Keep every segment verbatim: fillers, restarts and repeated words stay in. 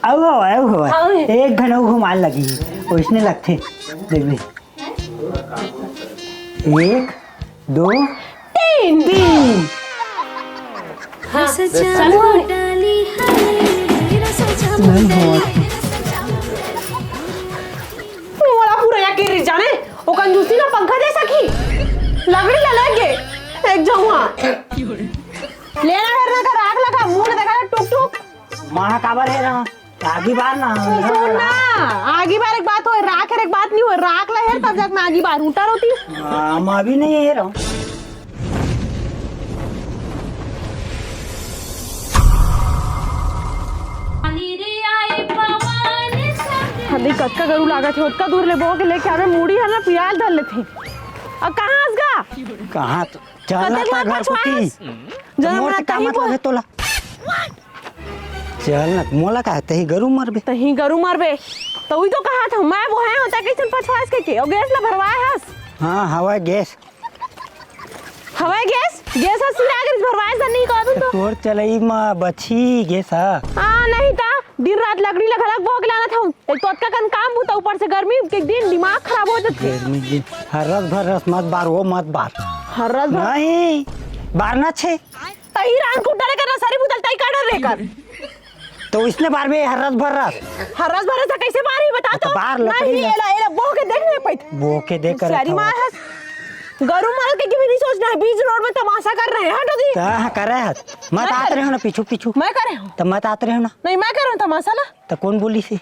अउ हवय, अउ हवय। हाँ। एक घन अउ घुमान लगी, ओइसने लगथे। देखबे। एक, दो, तीन। तीन। हाँ, चालू हो। नहीं होत। मोला पूरा यकीन रहिस जाने, ओ कंजूसी ना पंखा दे सकी। लकड़ी ला लेगे, एक जऊँ। लेना है ना कर आग लगा, मुंह देखा टुक टुक। माँ काबर हे रहा? आगी बार ना। सुन ना, आगी बार एक बात होय, राख एक बात नहीं होय, राख ला हेर तब जाके मैं आगी बार उठा रोती। हम अभी नहीं हे रहा। अरे कतका गरू लागत हे, ओतका दूर ले बोह के लेके आवे, मुड़ी हर ना पिराल धर लेथे। अब कहाँ हस गा? कहाँ तो चल ना कतक ता घर पछवास? कोती। जनम मोर ना से का तही मतलब बोल। हे तोला? चल ना, मोला का तही गरू मरबे। तही गरू मरबे। त उही तो कहा था, मैं वो है होता कैसन पछवास के के? ओ गैस ला भरवाए हस? हाँ, हवा गैस। हवा गैस? गैस हस सिरा गैस भरवाए सा नहीं कहत तो। तोर चलई म बची गैस हा। हाँ, नहीं ता। दिन रात लकड़ी ला घलक बोह के लानत हूँ। एक तो अतका कन काम बूता, ऊपर से गर्मी के दिन दिमाग खराब हो जाथे। गर्मी के दिन हर रस भर रस मत बार, वो मत बार। हर रस भर? नहीं, बारना छे। तही रांध कुट डरे कर, सारी बुतल तही का डर रहे कर। तो इसने बार में हर रस भर रस। हर रस भर रस कैसे बार ही बता तो तो। बार लकड़ी नहीं, ला। एला, एला बोह के देख नहीं पाई। बोह के देख कर सारी रखा मार हुआ। हस। गरू मार के भी नहीं सोचना है, बीच रोड में तमाशा कर रहे हैं, हटो दी। कहाँ करे हस? मत मैं आत करे रहे हो ना पीछू पीछू। मैं करे हूँ। तो मत आत रहे हो ना। नहीं, मैं करे हूँ तमाशा ला। त कोन बोलिस हे?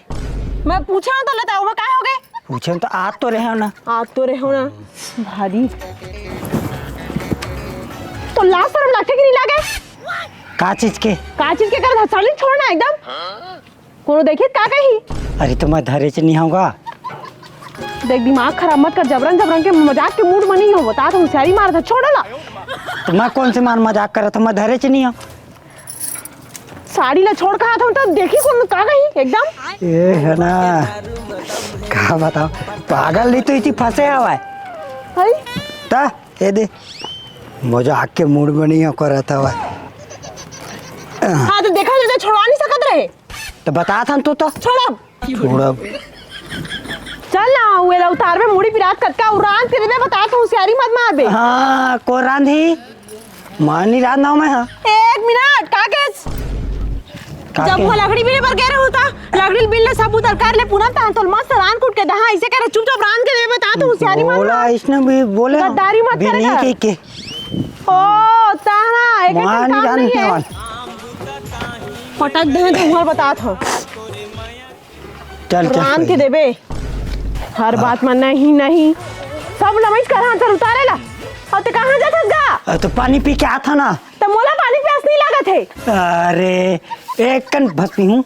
मैं पूछा हूँ त लेता हूँ, मैं काय हो गए? पूछे त आत तो रहे हो ना। आत तो रहे हो ना। भारी। तो लाज शरम लागथे कि नहीं लागे? का चीज के? का चीज के करत हस? साली छोड़ ना एकदम। कोनो देखित का कही? अरे तो मैं धरे च नहीं होगा। देख दिमाग खराब मत कर, जबरन जबरन के मजाक के मूड म नहीं हो, बता तो होशियारी मार था, छोड़ ला। तो मैं कौन से मार मजाक करत हूँ, मैं धरे च नहीं हूँ। साड़ी ला छोड़ कहा था तो देखी कौन का गई एकदम। ए है ना, का बताओ, पागल नहीं तो इसी फंसे हवा है। हई? ता, ए दे, मजाक के मूड में नहीं हो करत हवा। हाँ तो देखा जाता छोड़वा नहीं सकत रहे। तो बता था तो, तो। छोड़ब। छोड़ब। चल ना, उहे ला उतारबे, मुड़ी पिरात कतका उरान तेरे दे बता था, होशियारी मत मारबे। हाँ, को रांधी? मानी रांध नाव मैं हाँ। एक मिनट, का केस? का जब केस? वो लकड़ी बिले पर गए रहू था, लकड़ी बिल ले सब उतर कर ले, पूनम तान तोल मस्त रांध कूट के दहा, इसे कह रहे चुपचाप रांध के दे बता था, होशियारी मत बोला, मार। इसने भी बोले गद्दारी मत भी करे नहीं कर। के, के। ओ, ताना, एक एक मानी काम रांध नहीं है। नाव। पटक दे तो उमर बता था। चल, चल, राम के कोई देबे। हर हाँ। बात में नहीं, नहीं। सब लमइच कर हाथ उतारे ला। और ते कहाँ जात हस गा? अरे तो पानी पी के आत हँव ना। तो मोला पानी प्यास नहीं लागत है। अरे, एक कन बस पीहूँ।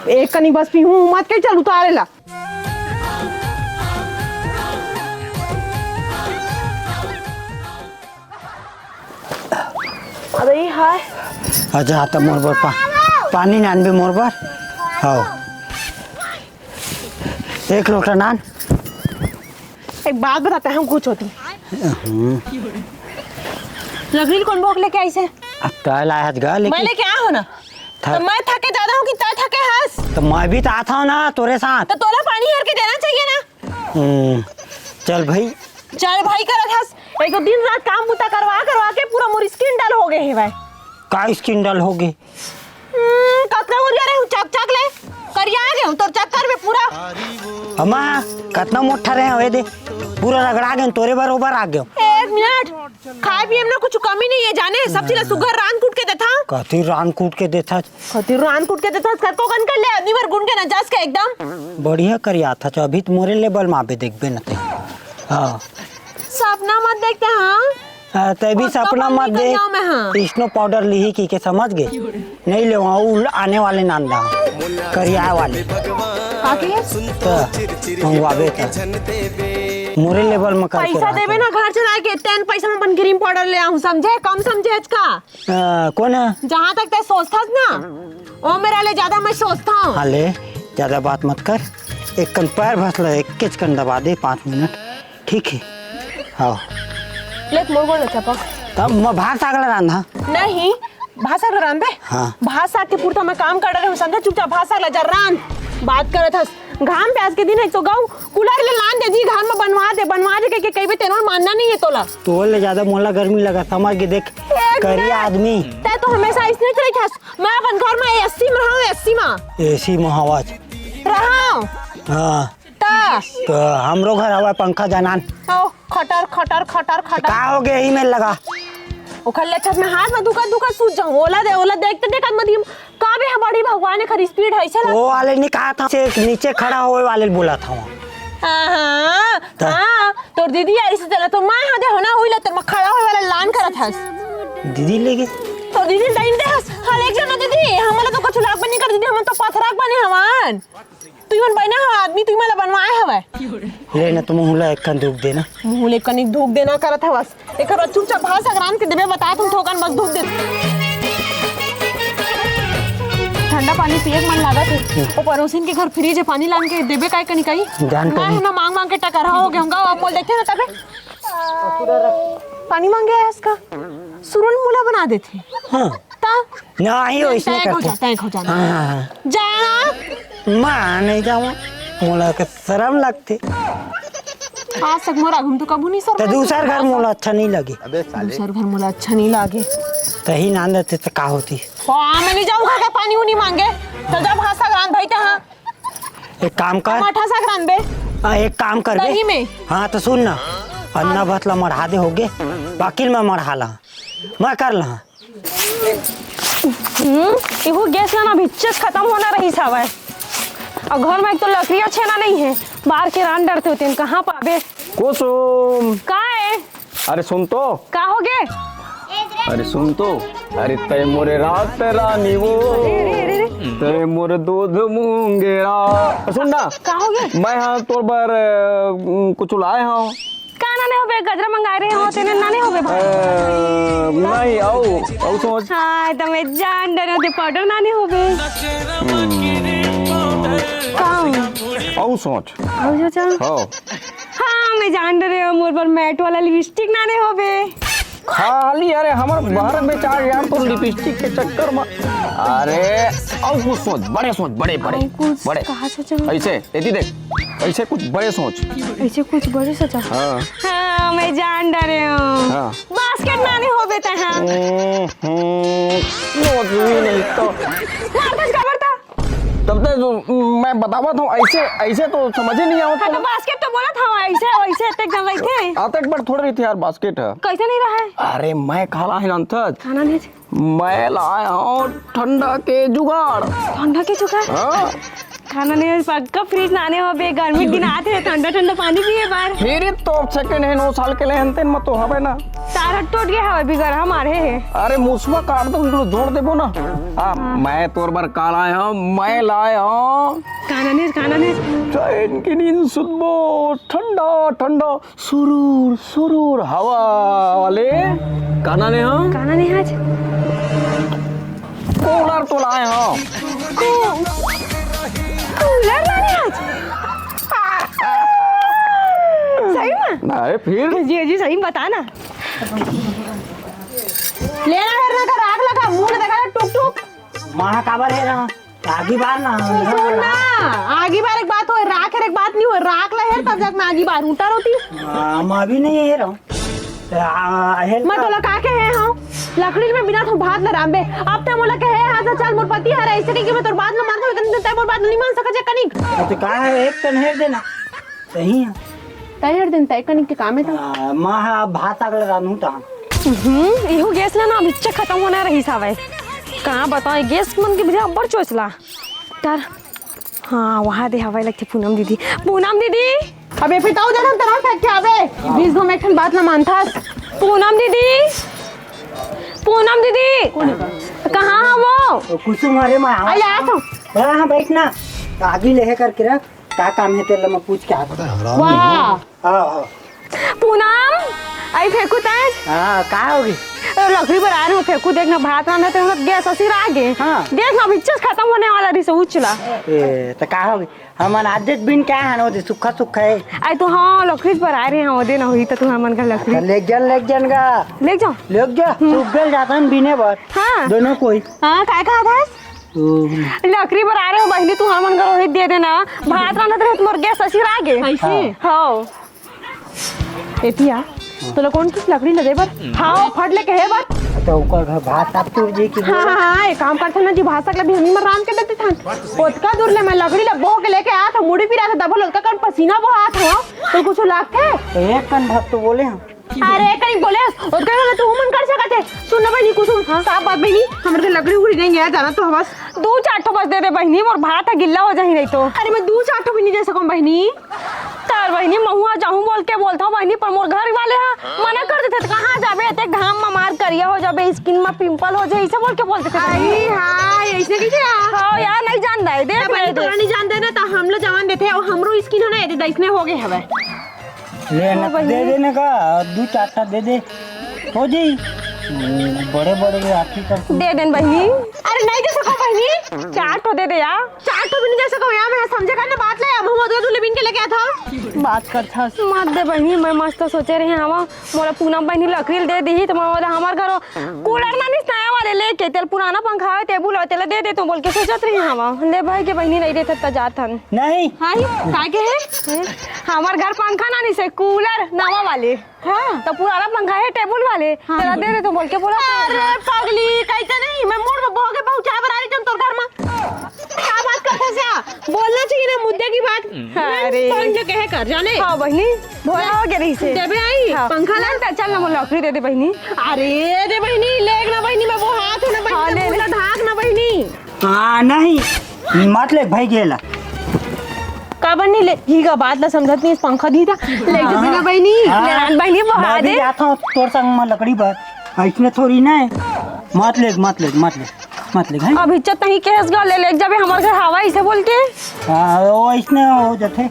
एक कनी बस पीहूँ, मत के चल उतारे ला। अबे ई हाय। अच्छा, त मोर बर पा-, पानी नानबे मोर बर। हाँ। एक लोटा नान। एक बात बताते हैं, हम कुछ होती। हम्म। लकड़ी कौन बोक लेके आई से? अब तय लाया हस गा, लेकिन मैं लेके आया हूँ ना। था- तो मैं थके ज्यादा हूँ कि तय थके हस? तो मैं भी तो आता हूँ ना तोरे साथ। तो तोला पानी हर के देना चाहिए ना। हम्म, चल भाई। चल भाई करत हस। एक तो दिन रात काम बुता करवा करवा के पूरा मोर skin dull हो गए हे भाई। का skin dull हो गए? हम्म, कतका उरिया रहे हूँ, चक चक ले। करिया आ गए हूँ तोर चक्कर में पूरा। अम्मा, कतना मोटा रहे हवे दे। पूरा रगड़ा गए, तोरे बरोबर आ गए। एक मिनट, खाए पिए में ना कुछ कमी नहीं है जाने, सब चीज ला सुग्घर रांध कूट के देथा। कथी रांध कूट के देथा? कथी रांध कूट के देथा, कर को कन कर ले, आदमी भर गुन के नचास के एकदम। बढ़िया करिया था, अभी तो मोरे level में आबे देखबे न ते। हाँ। सपना मत देखते हाँ। हाँ, ते भी और सपना कपड़ा मत निकल देख। जाओ मैं, हाँ। Snow powder लिही की के समझ गए? नहीं ले वहाँ, उ आने वाले नांदा करिया वाले। काकी? तो मंगवाबे त मोरे level में करके पैसा रहता देबे है। ना घर चला के, तेन पैसा में अपन cream powder ले आऊं, समझे? कम समझे का? अ, कौन है? जहाँ तक ते सोचथस ना, ओ मेरा ले ज्यादा मैं सोचता हूँ। हाँ ले, ज्यादा बात मत कर। एक कन पैर भस ले, एक केच कन दबा दे, पाँच मिनट, ठीक है? हाँ। ले, मोर गोड़ ल चपक। तब मैं भाग सागला रांधा। नहीं, भात साग ला रांधबे? हाँ। भात साग के पुरता मैं काम कर रहे हूँ, समझे? चुपचाप भात साग ला जा रांध। बात करत हस, घाम प्यास के दिन है तो गऊ कूलर ले लान दे जी, घर में बनवा दे, बनवा दे के कहिबे, तेनो मानना नहीं है तोला। तोर ले ज्यादा मोला गर्मी लगा, समझ के देख, एक करिया मिनट। आदमी। तै तो हमेशा इसने रखे हस। मैं अपन घर में एसी में रहूँ, एसी में। एसी में हवा च। रहूँ। हाँ। ता। तो हमरो घर हवा पंखा जनान। आओ, खटर, खटर, खटर, खटर। का हो गया, यही में लगा? ओखर ले छत में हाथ में दुखा, दुखा सूत जाऊं। ओला दे, ओला देखते देखत मत हिम। का बे, बड़ी भगवान, एकर speed है, चला। वो वाले नहीं कहा था, से नीचे खड़ा होए वाले बोला था वहाँ। हाँ, हाँ, ता। हाँ, तोर दीदी आई से चला, तो मैं हाँ दे हो ना, हुई ला, तो मैं खड़ा होए वाला लान करत हस। दीदी ले गए? तो दीदी टाइम दे हस, हर एक जना दीदी, हमला तो कुछ लाग बनी कर दीदी, हम तो पथराक बने हवन। तुमन बने हो आदमी, तुमन ला बनवाए हवय। ले ना, तुम मुहला एक कन धूप देना। मुहले कनिक धूप देना करत हवस। एकर बाद चुपचाप भात साग रांध के देबे, बता तुम थोकन बस धूप दे। ठंडा पानी पिए के मन लागत है। वो पड़ोसिन के घर फ्रिज है, पानी लान के देबे काय कनी कही? जान मैं कहीं। है ना मांग मांग के टकरहा हो गया हूँ। अब मोल देखे ना तबे। पानी मांगे है इसका। सुरन मुला बना देते। हाँ। ता? नहीं, वैसे नहीं तय हो करते। जा, तय हो जा। हाँ, हाँ, हाँ। जाना। मैं नहीं जाऊँ, मोला के शर्म लगते। आज तक मोर आगू म तो कभू नहीं शर्मा तो दूसर घर मोला अच्छा नहीं लगे। दूसर घर मोला अच्छा नहीं लागे। तही नांद देते तो का होती? हाँ, मैं नहीं जाऊँ घर के पानी उनी मांगे। तो जब हाँ साग रांध भाई ते हाँ। एक काम कर। माठा साग रांध बे। हाँ, एक काम कर बे। दही में। हाँ, तो सुन ना, अन्ना भात ला मढ़ा दे होगे, बाकी मैं मढ़ा ला, मैं कर ला। हम्म, इहू गैस ला ना भिच्चस खत्म होना रहिस हवय। अउ घर में एक तो लकड़िया छेना नहीं है, बाहर के रान डरते होते हैं, कहाँ पाबे? कुसुम। का है? अरे सुन तो। का हो गे? अरे सुन तो। अरे तय मोरे रात रानी वो। अरे, अरे, अरे, अरे। तय मोरे दूध मुंगेरा। सुन ना। का हो गे? मैं हाँ तोर बर, अ, कुछ लाए हूँ। का नाने होबे? गजरा मंगाए रहे हो, तेने नाने होबे भाई? अ, नहीं, अउ, अउ सोच। हाँ, त मैं जान डरे होते पाउडर नाने होबे। हम्म। का हो? अउ सोच। अउ सोच? हो। हाँ, मैं जान डरे हो, मोर पर मैट वाला लिपस्टिक नाने होबे। खाली, अरे, हमर बाहर में चार यार तो लिपस्टिक के चक्कर में। अरे, अउ कुछ सोच, बड़े सोच, बड़े, बड़े, अउ कुछ बड़े। कहाँ सोचूं? ऐसे, एती देख, ऐसे कुछ बड़े सोच। ऐसे कुछ बड़े सोचा? हाँ। हाँ, मैं जान डरे हूँ। हाँ। बास्केट नाने होबे तहाँ। हम्म, हम्म, सोच भी नहीं तो। मार दस का बरता। तब तक जो मैं बतावत हूँ, ऐसे, ऐसे तो समझ ही नहीं आवत हाँ, तो तो। बास्केट तो बोलत हूँ, ऐसे, वैसे, अतेक जन रहिथे। अतेक बड़ थोड़े रहिथे यार, बास्केट है। कैसे नहीं रहा है? अरे, मैं काला है अंथस। खाना नहीं। मैं लाए हूँ ठंडा के जुगाड़। ठंडा के जुगाड़? हाँ। खाना नहीं, पक्का फ्रिज नाने होबे, गर्मी दिन आथे, ठंडा ठंडा पानी पिए बर। फिर तो सेकंड हैंड, नौ साल के लेहन तेन म तो हवे ना। तार टूट गया हवे, बिगड़ हमारे है। अरे, मुसवा काट दो, उनको जोड़ देबो ना। आ, हाँ। मैं तोर बर का लाए हूँ, मैं लाए हूँ। खाना नहीं, खाना नहीं। चैन की नींद सुतबो, ठंडा ठंडा सुरूर सुरूर हवा वाले। का नाने हो? का नाने आज? कूलर तो लाए हो। कू-, कूलर लाने आज? सही में? अरे फिर? जी, जी, सही में बता ना। लेना है ना, तो राख लगा, मुंह लगा, टुक टुक। माँ काबर है ना? आगी बार ना। सुन ना, आगी बार एक बात होय, राख एक बात नहीं होय, राख ला हेर तब जाके मैं आगी बार उठा रोती। हम अभी नहीं हेर हूँ। आ, हेर मैं का? तोला का के है हूँ, लकड़ी में बिना तो भात ला रांधे। अब ते मोला कहे, "हाँ, तो चल, मोर पति हर ऐसे कही कि मैं तोर बात ला मानता हूँ, लेकिन ते मोर बात नहीं मान सका जे कनिक।" तो का है, एक तन हेर देना। सही है। तय हर दिन तय कनिक के काम है तो। आ, माँ हा भात साग ला रांधू ता। हम्म, इहू गैस ला ना अब इच्छा खत्म होना रही सावे। कहाँ बताओ, ये गैस मन के बिना अब्बड़ चोचला। तर, हाँ, वहाँ दे हवाई लगती पूनम दीदी। पूनम दीदी! अबे फिर ताऊ जन्म तरह फेंक के आवे। बीस गो में एक ठन बात ना मानथस। पूनम दीदी! पूनम दीदी! कहाँ है वो? कुसुम हरे माँ। अरे आ तो। हाँ, हाँ, बैठ ना। आगी लेहे करके रख। का काम है तेला मैं पूछ के आता हूँ। वाह। हाँ, हाँ। पूनम, आई फेंकू ताज। हाँ, का होगी? लकड़ी बर आए रहे, फेंकू, देख ना, भात रांधत रहे, गैस असिरा गे। हाँ। देख ना, अभी चस खत्म होने वाला रही से उचला। ए, त का होगे? हमन आज दिन बिन क्या हन, ओदे सुक्खा सुक्खा हे। आई तो हाँ, लकड़ी बर आए रहे हैं, ओदे ना होही त तू हमन का लकड़ी। अच्छा, लेग जन, लेग जन गा। लेग जाओ। लेग जा, हम्म। सुबह जाथन बिने बर। हाँ। दोनों कोई। हाँ, काय कहा था? ओ। लकड़ी बर आए रहे हो बहिनी, तू हमन का रोहित दे देना। भात रांधत रहे, तुम्हार गैस असिरा गे। ऐसे? हाँ। हाँ। एतिया, तोला कौन किस लकड़ी ल दे बर? हाँ, फट ले कहे बर। त ओकर घर भात साग चूर जी की हाँ, हाँ, हाँ, एक काम करथन ना जी, भात साग ल भी हमी मन रांध के दे देथन। ओतका दूर ले मैं लकड़ी ल बोह के लेके आत हूँ, मुड़ी पिरात हे, दबल ओतका कन पसीना बोहात हूँ। तो कुछ लागथे? एक कन भात तो बोले हम। अरे, कहीं बोले, ओतका में तू मन कर सकत हे। सुन ना बहिनी, कुछ हाँ। साफ बात बहिनी, हमर घर लकड़ी उकड़ी नहीं है, जाना तो हवस। दू चार ठो बस दे दे बहिनी, मोर भात ह गिल्ला हो जाही नहीं तो। अरे, मैं दू चार ठो भी नहीं दे सकूं बहिनी। तार बहिनी, महू ह जाहूं बोल के बोलत हूं बहिनी, पर मोर घर वाले ह मना कर देथे, त कहां जाबे? एते घाम म मार करिया हो जाबे, स्किन म पिंपल हो जाए, ऐसे बोल के बोल देथे बहिनी। आई हाय, ऐसे कइसे यार? हाँ यार, नहीं जान दे, देख ना बहिनी, नहीं तोला दे। नहीं जान दे ना, त हम लो जवान देथे, अउ हमरो स्किन हो ना, एदे दइसने हो गए हवे। ले ना, हाँ, बहिनी। दे देने का, दू चार ठा दे दे। हो जी। बड़े बड़े आखी कर तू। दे देन बहिनी। अरे नहीं दे सको बहिनी। चार ठो दे दे यार। चार ठो भी नहीं दे सको यार, मैं समझे कर ना बात ले, हम वो दो लेबिन के लेके आता हूँ। बात कर था। मत दे बहिनी, मैं मस्त सोचे रहे हवा, मोला पूनम बहिनी लकड़ी दे दी, तो मैं बोला, हमार घर कूलर ना निस नया वाले लेके, तेल पुराना पंखा है, टेबुल है, तेला दे दे, तू बोल के सोचत रही हवा। ले भाई के बहिनी नहीं देते, त जात हन। नहीं। हाँ ही, काय के है? हमार घर पंखा ना निसे, कूलर नवा वाले। हाँ। तो पुराना पंखा है, टेबुल वाले। हाँ। तेला दे दे, तू बोल के बोला। अरे पगली, कैसे नहीं? मैं मूड में बोह के पहुंचा बना रही तुम तोर घर में। क्या बात करते से? बोलना चाहिए ना मुद्दे की बात। अरे। कौन जो कहे कर जाने? हाँ बहिनी, भोला हो गया रही से। देबे आई, हाँ। पंखा ला। नहीं, चल ना, मोला लकड़ी दे दे बहिनी। अरे दे बहिनी, लेग ना बहिनी, मैं वो हाथ हूँ ना बहिनी, हाँ, ले, ले। ढाक ना बहिनी। हाँ, नहीं, मत ले भाई गेला। काबर नहीं ले? ही का बात ला समझत नहीं, पंखा दी था। ले जा हाँ। बिना बहिनी। हाँ। ले बहिनी, बहा मैं भी दे। जाता हूँ तोर संग में लकड़ी पर। ऐसने थोड़ी ना है। मत ले, मत ले, मत ले, मत ले, हैं? अब इज्जत नहीं केस गा ले, ले जाबे हमारे घर हवा इसे बोल के। हाँ, वो ऐसने हो जाते।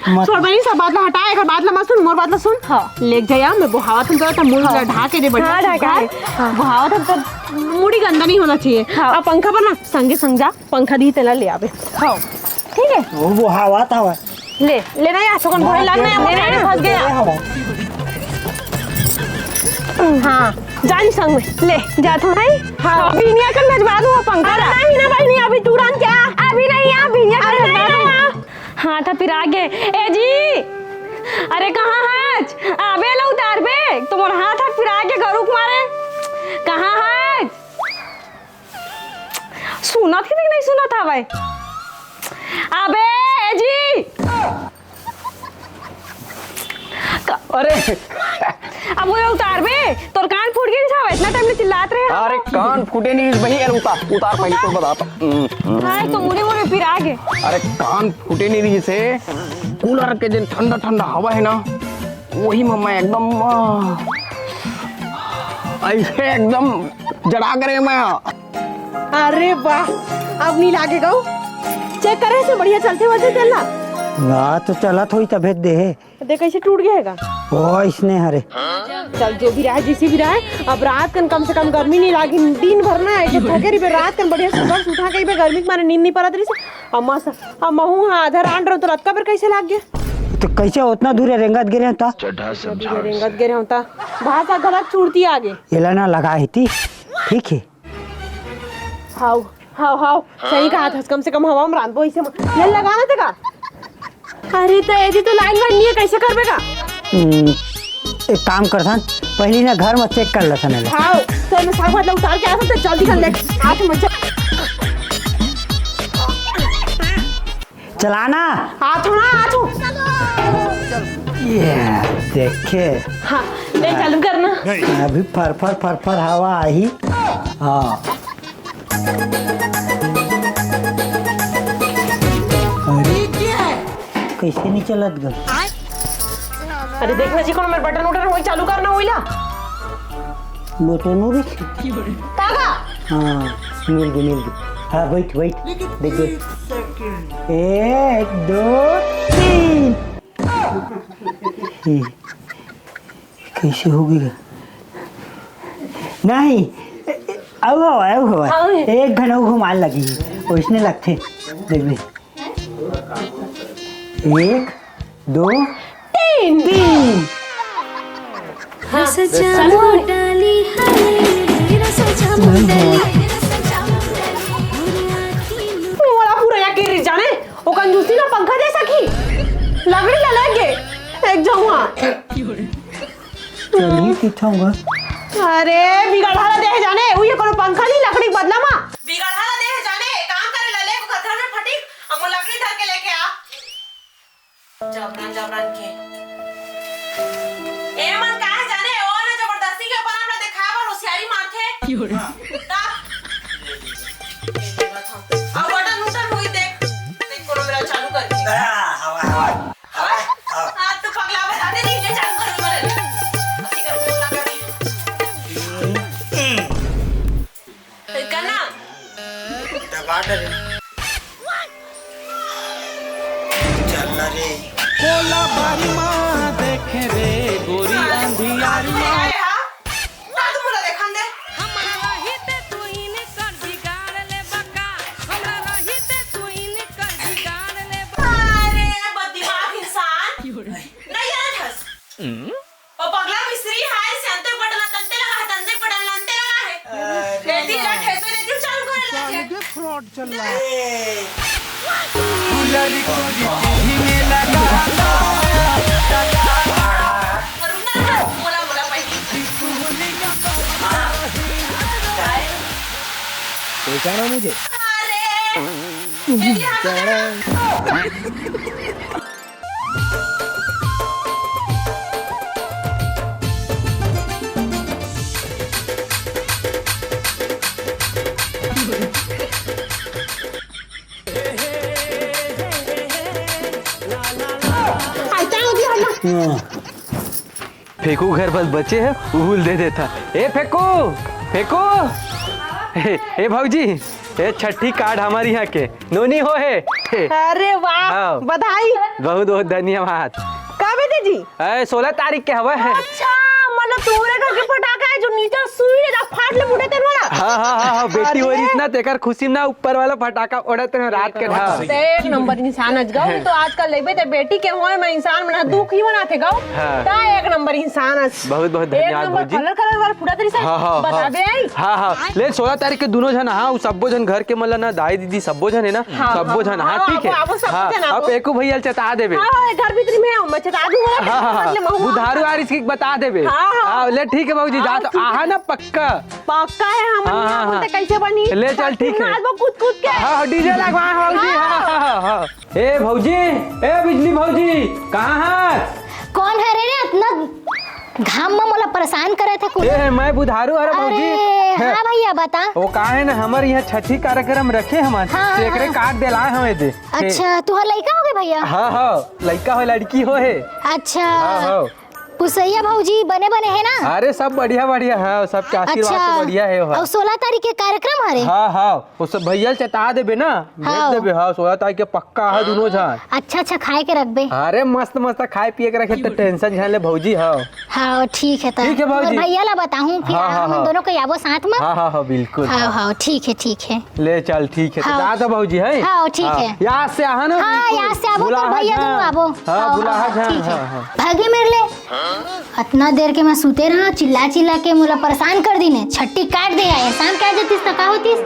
मत छोड़ बहिनी, सब बात ला हटा, एक बात ला मत सुन, मोर बात ला सुन। हाँ। ले जा यार, मैं बोहावत हूँ, तो मुंह हाँ। ला ढाके दे, बढ़िया हाँ, से ढाके ढाल। दे। हाँ। बोहावत हूँ, तो मुड़ी गंदा नहीं होना चाहिए। हाँ। अब पंखा पर ना संगे संग जा, पंखा दी तेला ले आवे। हाँ, ठीक है। वो, वो हवा था, हवा। ले, लेना यार, सुगन भोरे लगना है, वो लेना पानी है। फंस गया। हवा। हाँ, जान संग में। ले, जा तो भाई। हाँ। बिनिया कर भेजवा दूँ वो पंखा अरे ला। नहीं ना बहिनी, अभी तुरंत क्या? अभी नहीं, यहाँ बिनिया कर अरे भेजवा नहीं दूँ। ना। हाथ पिरा के। ए जी, अरे कहाँ हच? आबे ला उतार बे, तुम्हारा हाथ पिरा के गरुक मारे। कहाँ हच? सुनत हे कि नहीं सुनत हवय? अबे, ए जी! क-, अरे! अब वो उतार बे, तोर कान फूट गे हवय, इतना टाइम ले चिल्लात रहे। अरे, कान फूटे नहीं, इस बही, अरे उतार, उतार पहले तो बताता। हम्म, हम्म। हाय, तो मुड़ी मुड़ी पिरा गे। अरे, कान फूटे नहीं रही से, कूलर के जो ठंडा ठंडा हवा है ना, वही में मैं एकदम, आ, ऐसे एकदम जड़ा करे मैं। अरे वाह, अब नहीं लागेगा वो। चेक करे से बढ़िया चलते वजन तेल ला। ना तो चलत होई तभे दे हे। देख कैसे टूट गया हैगा। ओ इसने हरे। चल जो भी रहा, जैसे भी रहा, अब रात कन कम से कम गर्मी नहीं लागी। दिन भर ना ऐसे थके रही, रात कन बढ़िया सुबह से उठा के गर्मी के मारे नींद नहीं परत रही से। अब मस-, अब महू हाँ आधा रांड रहो तो रतका पर कैसे लाग गया? तो कैसे उतना दूर रेंगत गिरे होता? चड्ढा समझा रेंगत गिरे होता। भाषा गलत चूड़ती आगे। एला ना लगा ही थी, ठीक है। हाउ, हाउ, हाउ, सही कहा था, कम से कम हवा में रांधबो इसे म-, ये लगाना था का? अरे तो एदी तो लाइन बन नहीं है, कैसे करबे का? हम्म, एक काम करथन, पहली ना घर में चेक कर लेथन एला। हाउ, तो मैं साग भात ला उतार के आता तो जल्दी कर ले। आज मत जा। चलाना। आ थोड़ा, आ तू। ये देखे। हाँ, ले चालू करना। अभी फर फर फर फर हवा आही। हाँ। अरे, कैसे नहीं चलत गा? अरे देखना जी, कौन मेरे बटन उटन वही चालू करना वही ला। बटन उड़ी। काका। हाँ, मिल गई, मिल गई। हाँ, बैठ, बैठ। देख, बैठ। एक, दो, तीन। ए, कैसे हो गई? नहीं, अउ हवय, अउ हवय। हाँ। एक घन अउ घुमान लगी, ओइसने लगथे। देखबे, एक, दो, तीन। तीन। हाँ, रस जामो डाली है, रस जामो डाली। मोला पूरा यकीन रहिस जाने, ओ कंजूसी ला पंखा दे सकही। लकड़ी ला लेगे, एक जाऊँ हाँ। चलही किथों गा। अरे, बिगड़हा ला दे हे जाने, उही कोनो पंखा नहीं, लकड़ी के बदला मा। बिगड़हा ला दे हे जाने, काम करे ला ले, घर में फटिक, अब वो लकड़ी धर के लेके आ। जबरन, जबरन के। ए मन का हे जाने, ओ ना जबरदस्ती के अपन आप ला देखाए बर होशियारी मारथे। ता। अब बटन उटन होई देख, देख कोनो बेरा चालू करके। हाँ, हवा, हवा। हाँ, हाँ। हाँ, तू पगला बता दे, नहीं, ये चालू कर, कर। अभी कर, कर, कर। करना। दबा दे रे। चल ना रे। कोला बारी माँ देखे रे, गोरी अंधियारी माँ। अरे, हाँ। ता तू पूरा देखन दे। हमरा रहिते तू इनकर बिगाड़ ले बका, हमरा रहिते तू इनकर बिगाड़ ले बका। अरे, बददिमाग इंसान। नहीं यार, हंस। ओ पगला मिस्त्री हाय, से अंते बटन ला तंते लगा है, तंते बटन ला अंते लगा है। अरे। देती ला ठेसो देती चालू करे ला छे। फ्रॉड चल रहा है। ए। गुलरी को भी में लगा। और उन्ना ना, मोला, मोला पाई। पहचाना मुझे? अरे। देती हाथ पकड़। फेकू घर बस बचे हे, उहुल दे देथा। ए फेकू, फेकू, ए, ए भौजी, ए छठी कार्ड हमर इहाँ के नोनी हो हे। अरे वाह, हाँ। बधाई। बहुत बहुत धन्यवाद। कब हे दीदी? ए, सोलह तारीख के हवय। अच्छा, मतलब तोरे घर के फटाका हे जो नीचे सुई ले जा फाट ले फूटे तेन वाला। हाँ, हाँ, हाँ, हाँ, बेटी अरे। होइस ना, तेकर खुशी में ना ऊपर वाला फटाका उड़ात रहे रात के ढाल। ते एक नंबर इंसान अजगा, तो आजकल लेबे ते बेटी के होय में इंसान मन ह दुख ही मनाथे गौ। हाँ। ता एक नंबर इंसान अस। बहुत, बहुत एक धन्यवाद नंबर भौजी। कलर, कलर वाला फूटा तरी से हाँ, हाँ, बता हाँ। दे आई। हाँ, हाँ, ले सोलह तारीख के दोनों झन, हाँ, उ सब्बो झन घर के मन ला ना, दाई दीदी सब्बो झन हे ना, हाँ, सब्बो हाँ, झन, हाँ, हाँ, ठीक हे। आबो, आबो, सब्बो हाँ, झन आबो। अब एको भैया ल चेता देबे। हाँ, हाँ, घर भीतरी में हूँ, मैं चेता दूँ, हाँ, हाँ, हाँ, महूँ बुधारू आबो। आरिस के बता देबे। हाँ, हाँ। हाँ, ले ठीक हे भौजी, हाँ, जा तो ठीक हे। आहा ना पक्का। पक्का हे, हम हाँ, यहाँ हाँ, बोलते हाँ। कैसे बनी? ले चल, ठीक हे। नाचबो कूद कूद के। हाँ, हाँ, DJ लगवा भौजी, हाँ। हाँ, हाँ, हाँ, हाँ। ए भौजी, ए बिजली भौजी, कहाँ हस? कौन हरे रे अतना घाम म मोला परेशान करत हे कुल? ए, मैं बुधारू हरे भौजी। अरे, हे। हाँ भैया, बता। ओ का हे ना, हमर इहाँ छठी कार्यक्रम रखे हमन, हाँ, तेकरे हाँ। कार्ड दे लाए हवे दे। अच्छा, तुहर लइका होगे भैया? हाँ, हाँ, लइका हो, लड़की हो हे। अच्छा। हाँ, हाँ। पुसैया भौजी बने बने हे ना? अरे, सब बढ़िया, बढ़िया हे, सबके आशीर्वाद से अच्छा। बढ़िया हे, हाँ। अउ सोलह तारीख के कार्यक्रम हरे? हाँ, हाँ। ओ सब भैया ल चेता देबे ना, भेज हाँ। देबे, हाँ, सोलह तारीख के पक्का हे दुनों झन। अच्छा, अच्छा, खाए के रखबे। अरे, मस्त, मस्त खाए पिए के रखे, तो tension झन ले भौजी, हाँ। हाँ, ठीक हे, त ठीक हे, भौजी। भैया ला बताहूँ, फिर हाँ, हाँ, हम हाँ। दोनों के आबो साथ में। हाँ, हाँ, हाँ, बिल्कुल, हाँ, हाँ। हाँ, ठीक हे, ठीक हे। ले चल, ठीक हे, तो हाँ। जा तो भौजी, है? हाँ, ठीक हाँ। हे। याद से आहा ना, हाँ, बिल्कुल। याद से आबो, तो भैया झन। दोनों आबो। हाँ, हाँ, भुलाहा हाँ, झन, ठीक हे। हाँ, हाँ। भागे मेर ले। अतना देर के मैं सुते रहा, चिल्ला चिल्ला के मोला परेशान कर दीन हे। छट्टी काट दे आए, शाम के आ जातीस त का होतीस?